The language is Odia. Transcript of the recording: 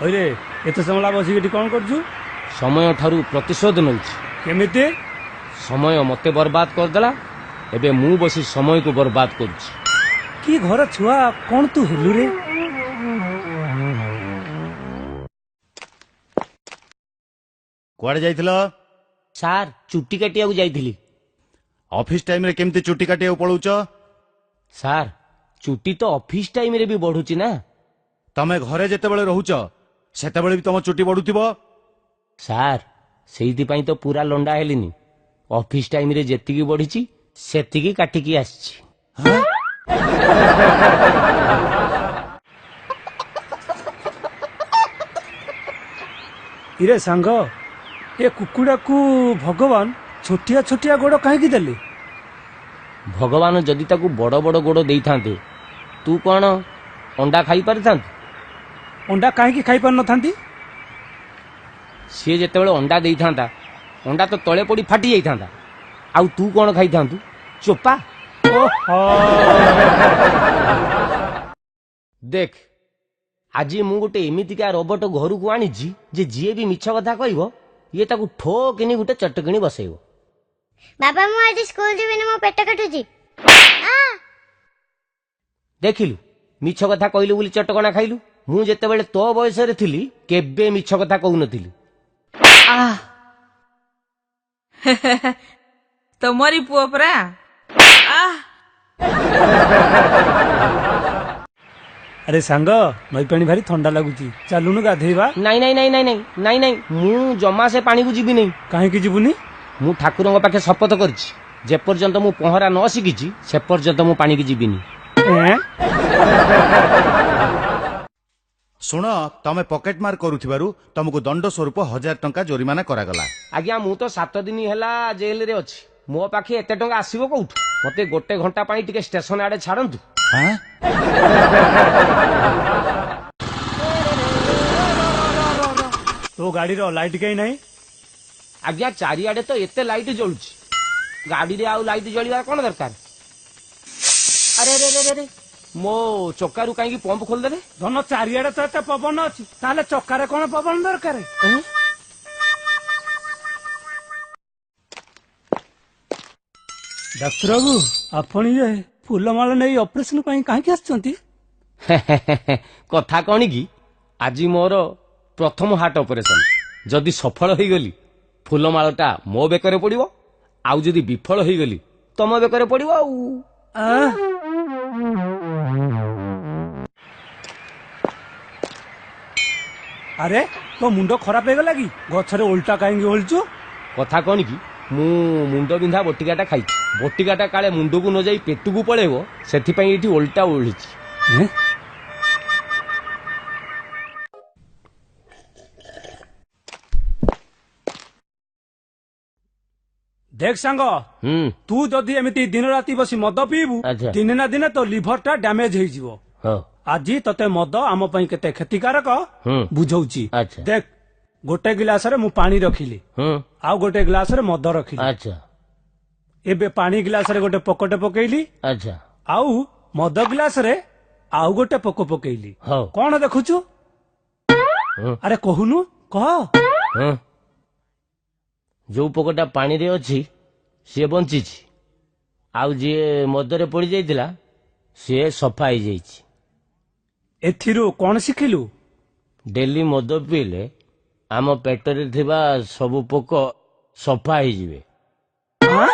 ହଇରେ, ଏତେ ସମୟ ହେଲା ବସିକି ଏଠି କଣ କରୁଛୁ? ସମୟ ଠାରୁ ପ୍ରତିଶୋଧ ନେଉଛି। କେମିତି? ସମୟ ମତେ ବର୍ବାଦ କରିଦେଲା, ଏବେ ମୁଁ ବସି ସମୟକୁ ବର୍ବାଦ କରୁଛି। କି ଘର ଛୁଆ କଣ ତୁ ହେଲୁ ରେ? କୁଆଡେ ଯାଇଥିଲ? ସାର୍, ଚୁଟି କାଟିବାକୁ ଯାଇଥିଲି। ଅଫିସ ଟାଇମରେ କେମିତି ଚୁଟି କାଟିବାକୁ ପଳଉଛ? ସାର୍, ଚୁଟି ତ ଅଫିସ ଟାଇମରେ ବି ବଢୁଛି ନା। ତମେ ଘରେ ଯେତେବେଳେ ରହୁଛ ସେତେବେଳେ ବି ତମ ଚୁଟି ବଢୁଥିବ। ସାର୍, ସେଇଥିପାଇଁ ତ ପୁରା ଲଣ୍ଡା ହେଲିନି। ଅଫିସ ଟାଇମରେ ଯେତିକି ବଢିଛି ସେତିକି କାଟିକି ଆସିଛି। ଇରେ ସାଙ୍ଗ, ଏ କୁକୁଡ଼ାକୁ ଭଗବାନ ଛୋଟିଆ ଛୋଟିଆ ଗୋଡ଼ କାହିଁକି ଦେଲେ? ଭଗବାନ ଯଦି ତାକୁ ବଡ଼ ବଡ଼ ଗୋଡ଼ ଦେଇଥାନ୍ତେ, ତୁ କଣ ଅଣ୍ଡା ଖାଇ ପାରିଥାନ୍ତୁ? ଅଣ୍ଡା କାହିଁକି ଖାଇପାରିନଥାନ୍ତି? ସିଏ ଯେତେବେଳେ ଅଣ୍ଡା ଦେଇଥାନ୍ତା, ଅଣ୍ଡା ତ ତଳେ ପଡ଼ି ଫାଟି ଯାଇଥାନ୍ତା। ଆଉ ତୁ କଣ ଖାଇଥାନ୍ତୁ, ଚୋପା? ଓହୋ। ଦେଖ, ଆଜି ମୁଁ ଗୋଟେ ଏମିତିକା ରୋବଟ ଘରକୁ ଆଣିଛି ଯେ ଯିଏ ବି ମିଛ କଥା କହିବ, ଇଏ ତାକୁ ଠୋକିନି ଗୋଟେ ଚଟକିଣି ବସେଇବ। ବାବା, ମୁଁ ଆଜି ସ୍କୁଲ ଯିବିନି, ମୋ ପେଟ କାଟୁଛି। ଦେଖିଲୁ, ମିଛ କଥା କହିଲୁ ବୋଲି ଚଟକଣା ଖାଇଲୁ। ମୁଁ ଯେତେବେଳେ ତୋ ବୟସରେ ଥିଲି, କେବେ ମିଛ କଥା କହୁନଥିଲି। ତମରି ପୁଅ ପରା। ଆରେ ସାଙ୍ଗ, ନଈ ପାଣି ଭାରି ଥଣ୍ଡା ଲାଗୁଛି, ଚାଲୁନୁ ଗାଧେଇବା। ନାଇଁ ନାଇଁ ନାଇଁ ନାଇଁ ନାଇଁ ନାଇଁ ନାଇଁ, ମୁଁ ଜମା ସେ ପାଣିକୁ ଯିବି ନାହିଁ। କାହିଁକି ଯିବୁନି? ମୁଁ ଠାକୁରଙ୍କ ପାଖେ ଶପଥ କରିଛି, ଯେପର୍ଯ୍ୟନ୍ତ ମୁଁ ପହଁରା ନ ଶିଖିଛି ସେ ପର୍ଯ୍ୟନ୍ତ ମୁଁ ପାଣିକି ଯିବିନି। ଏଁ? ଶୁଣ, ତମେ ପକେଟ ମାର କରୁଥିବାରୁ ତମକୁ ଦଣ୍ଡ ସ୍ୱରୂପ 1000 ଟଙ୍କା ଜୋରିମାନା କରାଗଲା। ଆଜ୍ଞା, ମୁଁ ତ 7 ଦିନ ହେଲା ଜେଲରେ ଅଛି। ମୋ ପାଖେ ଏତେ ଟଙ୍କା ଆସିବ କୋଉଠୁ? ମତେ ଗୋଟେ ଘଣ୍ଟା ପାଇଁ ଟିକେ ଷ୍ଟେସନ ଆଡେ ଛାଡନ୍ତୁ। ହାଁ? ତୋ ଗାଡିର ଲାଇଟ୍ କାହିଁ ନାହିଁ? ଆଜ୍ଞା, ଚାରିଆଡେ ତ ଏତେ ଲାଇଟ୍ ଜଳୁଛି, ଗାଡିରେ ଆଉ ଲାଇଟ୍ ଜଳିବା କଣ ଦରକାର? ଆରେ ଆରେ ଆରେ ଆରେ, ମୋ ଚକାରୁ କାହିଁକି ପମ୍ପ ଖୋଲିଦେଲେ? ଧନ, ଚାରିଆଡେ ତ ଏତେ ପବନ ଅଛି, ତାହେଲେ ଚକାରେ କଣ ପବନ ଦରକାର? ଏଁ? ଡାକ୍ତର ବାବୁ, ଆପଣ ଇଏ ଫୁଲମାଳ ନେଇ ଅପରେସନ ପାଇଁ କାହିଁକି ଆସିଛନ୍ତି? କଥା କଣ କି, ଆଜି ମୋର ପ୍ରଥମ ହାର୍ଟ ଅପରେସନ। ଯଦି ସଫଳ ହେଇଗଲି, ଫୁଲମାଳଟା ମୋ ବେକରେ ପଡିବ, ଆଉ ଯଦି ବିଫଳ ହେଇଗଲି, ତମ ବେକରେ ପଡିବ ଆଉ। ଆଁ? ଆରେ, ତୋ ମୁଣ୍ଡ ଖରାପ ହେଇଗଲା କି? ଗଛରେ ଓଲଟା କାହିଁକି ଓହଳିଛୁ? କଥା କଣ କି, ମୁଁ ମୁଣ୍ଡ ବିନ୍ଧା ବଟିକାଟା ଖାଇଛି। ବଟିକାଟା କାଳେ ମୁଣ୍ଡକୁ ନ ଯାଇ ପେଟକୁ ପଳେଇବ, ସେଥିପାଇଁ ଏଇଠି ଓଲଟା ଓହଳିଛି। ଏଁ? ଦେଖ ସାଙ୍ଗ, ତୁ ଯଦି ଏମିତି ଦିନ ରାତି ବସି ମଦ ପିଇବୁ, ଦିନେ ନା ଦିନେ ତୋ ଲିଭର ଟା ଡ୍ୟାମେଜ ହେଇଯିବ। ଆଜି ତତେ ମଦ ଆମ ପାଇଁ କେତେ କ୍ଷତିକାରକ ବୁଝଉଛି। ଦେଖ, ଗୋଟେ ଗିଲାସରେ ମୁଁ ପାଣି ରଖିଲି, ଆଉ ଗୋଟେ ଗ୍ଲାସରେ ମଦ ରଖିଲି। ଏବେ ପାଣି ଗିଲାସରେ ଗୋଟେ ପୋକଟେ ପକେଇଲି, ଆଉ ମଦ ଗିଲାସରେ ଆଉ ଗୋଟେ ପୋକ ପକେଇଲି। କଣ ଦେଖୁଛୁ? ଆରେ କହୁନୁ, କହ। ହଁ, ଯୋଉ ପୋକଟା ପାଣିରେ ଅଛି ସିଏ ବଞ୍ଚିଛି, ଆଉ ଯିଏ ମଦରେ ପଡି ଯାଇଥିଲା ସିଏ ସଫା ହେଇଯାଇଛି। ଏଥିରୁ କଣ ଶିଖିଲୁ? ଡେଲି ମଦ ପିଇଲେ ଆମ ପେଟରେ ଥିବା ସବୁ ପୋକ ସଫା ହେଇଯିବେ। ଆଁ?